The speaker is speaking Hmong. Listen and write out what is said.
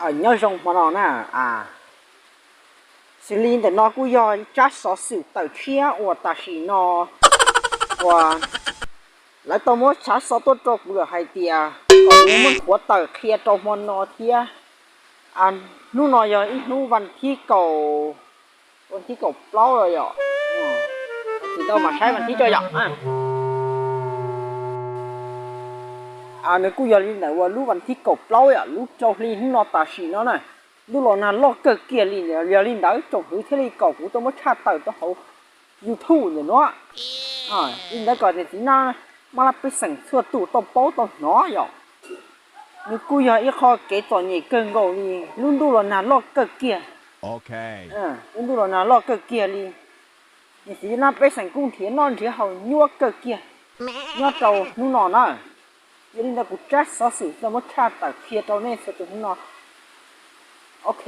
Nyob zoo hmo no na, xws li ntawm no kuj yog tsab xov xwm tawm tshiab uas tam sim no uas lawv tau muab tsab xov tuaj rau kuv lawm hais tias kom kuv muab qhuav tawm qhia rau hmo no thiab. Hnub no yog ib hnub vas thib kaum, vas thib kaum plaub los yom, tsis tau mas saib vas thib rau yom. Nws kuj yog li ntawm uas lub vas thib kaum plaub yom, lub rau hli hnub no tam sim no na, ntuj los nag loj kawg kiag li. Yog li ntawd tsoom hwv thiaj li kom kuv tuaj muab tshaj tawm rau hauv YouTube ntawm no. Li ntawd kom niam txiv nab mab laj pej xeem txhua tus tau paub tau hnov yom. Nws kuj yog ib qho kev txom nyem kawg nkaus li, lub ntuj los nag loj kawg kiag. Lub ntuj los nag loj kawg kiag li. Niam txiv nab pej xeem kuj nrhiav noj nrhiav haus nyuaj kawg kiag nyob rau hnub no na. Yog li ntawd kuv tsab xov xwm tau muab tshaj tawm qhia rau nej txhua tus hnub no. Ok.